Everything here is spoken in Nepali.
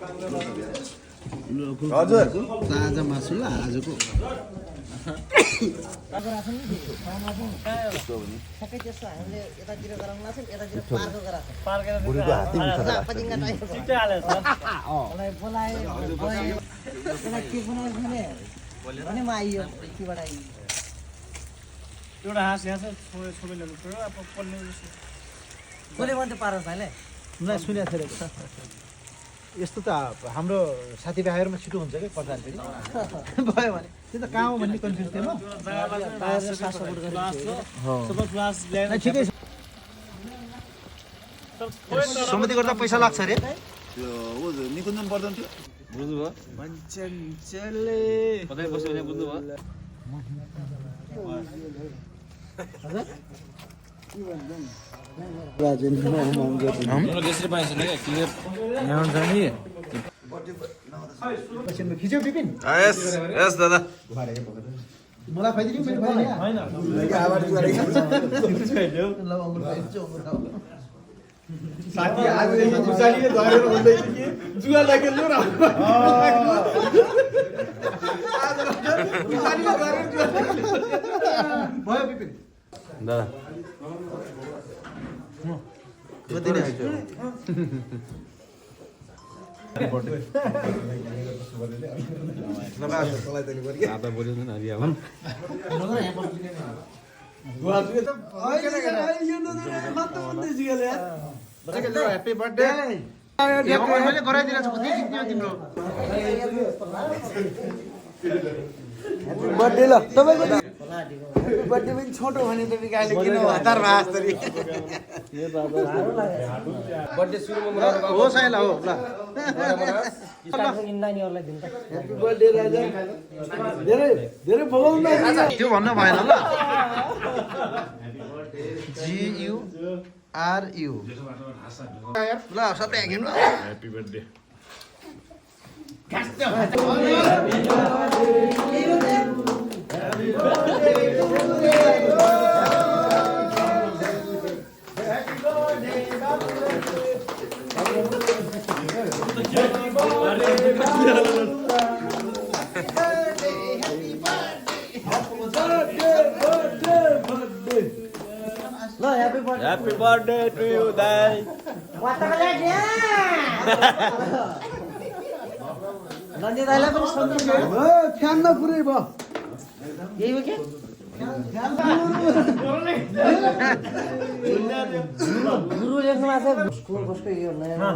हजुर ताजा मासु ल आजको सबै त्यस्तो हामीले यतातिर गराउनु लाग्छ यतातिर पार्को गराएको बुढीको हात्ती मिल्छ त मलाई बोलायो त्यसलाई के बनायो भने म आइयो त्यबाट आइयो एउटा हाँस यहाँ छ छोबै ल्याउनु पर्यो अब पल्ने कसले भन्थ्यो पार्क भाइले मलाई सुनेको थिएँ यस्तो त हाम्रो साथीभाइहरूमा छिटो हुन्छ क्या प्रचार फेरि भयो भने त्यो त कहाँ हो भन्ने कन्फ्युज थिएँ म ठिकै छ सम्मति गर्दा पैसा लाग्छ अरे त्यो ऊ निकुञ्जन पर्दैन थियो बुझ्नुभयो मञ्चले कतै बस्यो भने बुझ्नुभयो खिच्यो विपिन यस दादा मलाई खुवाइदिनु मेरो साथी आज गुसालीले धरेर भन्दै थियो कि जुवा लाग्यो ल भयो विपिन दादा ह्याप्पी बर्थडे मैले गराइदिरहेको छु कति जित्यो तिम्रो बर्थडे ल तपाईँको बर्थडे पनि छोटो भने त गाईले किन हतार भास्तरी बर्थडे सुरुमा हो साइला हो ल नानीहरूलाई दिन्छ ह्याप्पी बर्थडे राजा धेरै धेरै भगाउनु त्यो भन्नु भएन ल GURU ल सबै हेर्नु ह्याप्पी बर्थडे ल happy birthday happy birthday to you दाइ नन्दी दाइलाई पनि सन्देश फ्यान नपुरै भयो यही हो के गुरु लेख्नु भएको छ बसको यो नयाँ